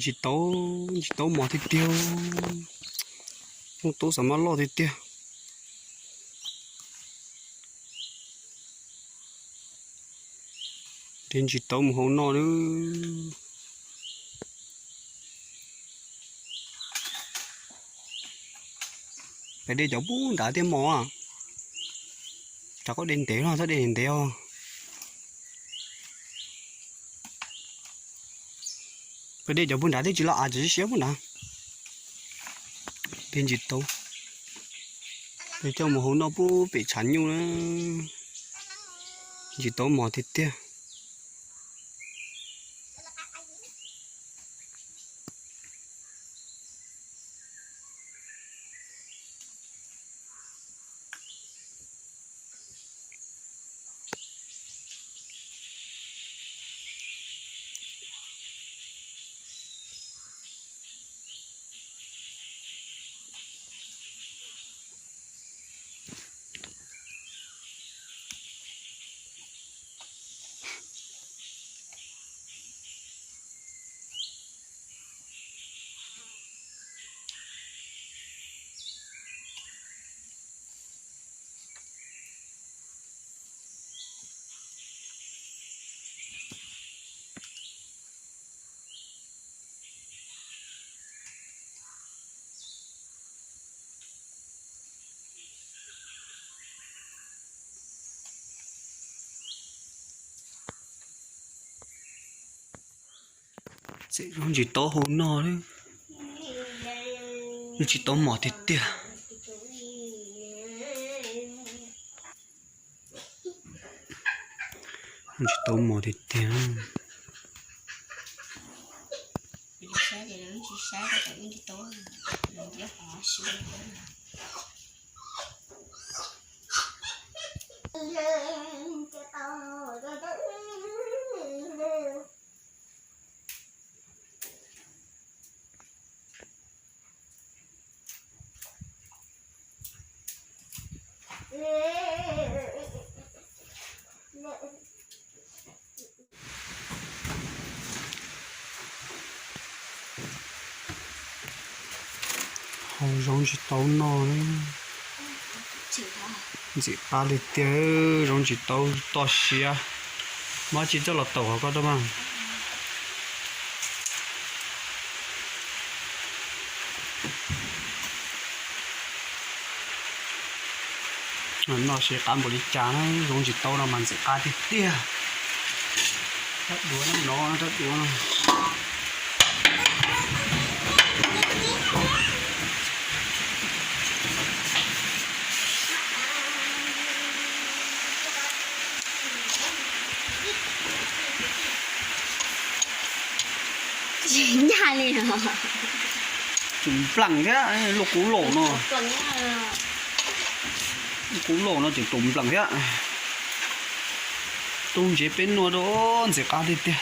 Ntsis taub, ntsis taub mos tiag tiag, ntsis taub xav mas loj tiag tiag. Dej ntsis taub mus hauv no lawm. Pem dej cov pub nrad thiaj mos. Rov qab de ntev no, txhob de ntev os. Pem dej cov pub nrad thiaj tsis loj, av tsis siab pub nrad. Dej ntsis taub, coj mus hauv no pub pem tshav nyuj na. Ntsis taub mos tiag tiag. Txawm zoo ntsis taub hau no, ntsis taub mos tiag tiag. Ntsis taub mos tiag tiag. Hau zoo ntsis taub no, ntxim qab li tiag, zoo ntsis taub toj siab. Muab tsis coj los taum hauv ko rau mas. Noj seb qab npaum li cas na, zoo ntsis taub no mas ntxim qab tiag tiag. Rab duav no, rab duav no. Ncaj li. Tus nplaim thiab, luaj kub laum no. Kub laum no ces tus nplaim thiab. Tug ntsev peb nua rau ntxim qab tiag tiag.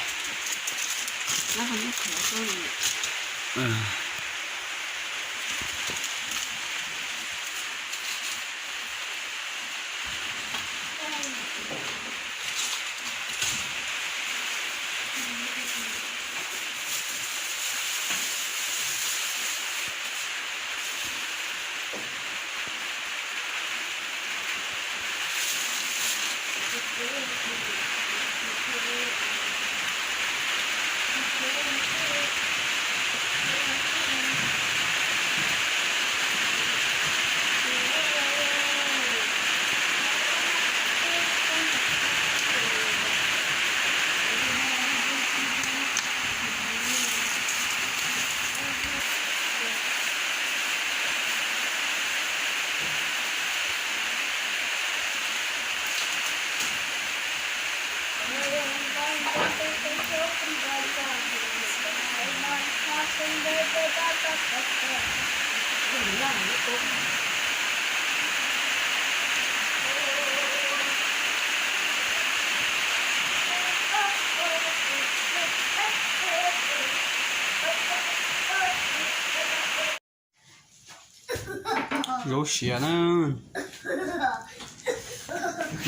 Zaub siav na,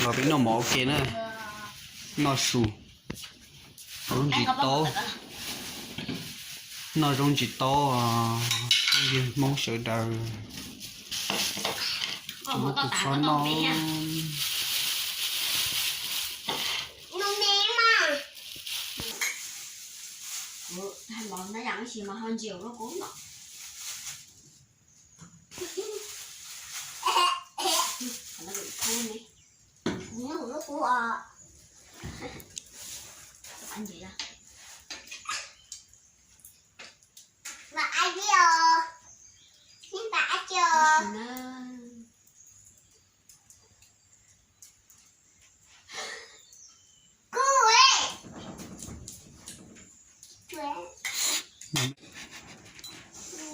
los peb noj mov ua ke na, noj su, zaub ntsis taub. No zoo tsis tau, phooj ywg Hmoob sawv daws, tsis muaj tus txhob noj.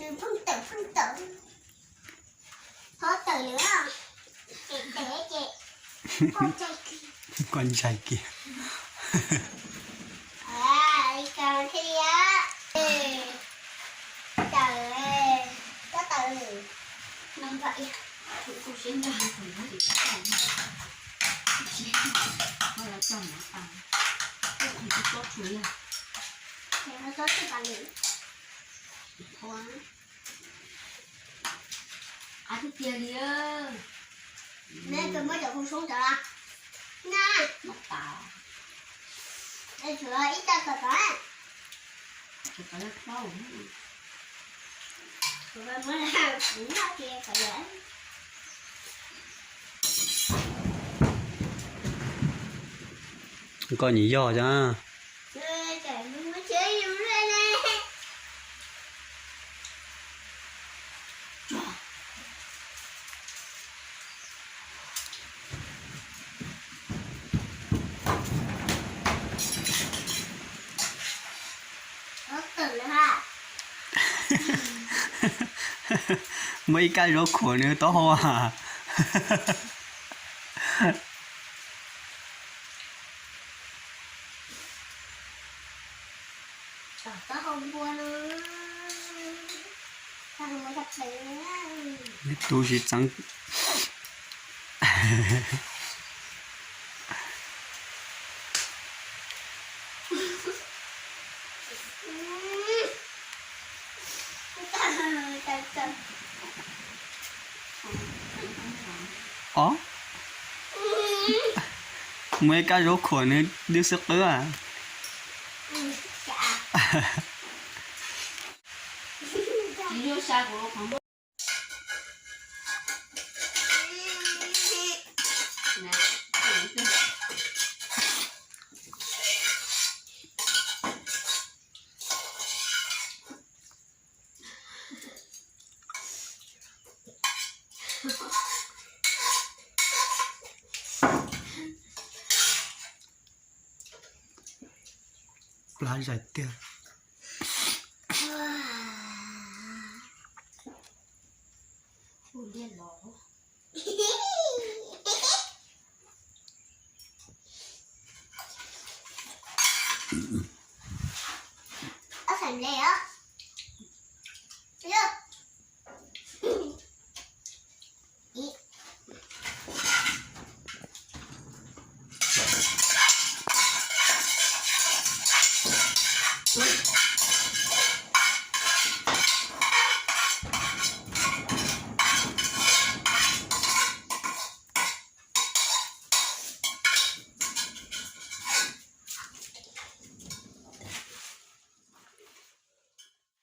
Nws pheej tawm pheej tawm, thov tawm lawm, ces ces koj ntshai kiag. Li cas thiaj li tawm, koj tawm lawm. Ab, twb tiag li. Neb puas muab cov kua soob cov los? Na, tshuav ib co tod tod. Koj nyiam yog thiab. Muaj ib kab zaub khuam nws taub hau a. Neb tu siv txeev. Os, muaj ib kab zaub khuam nws twb xwb qwb a. Plab zais tiag.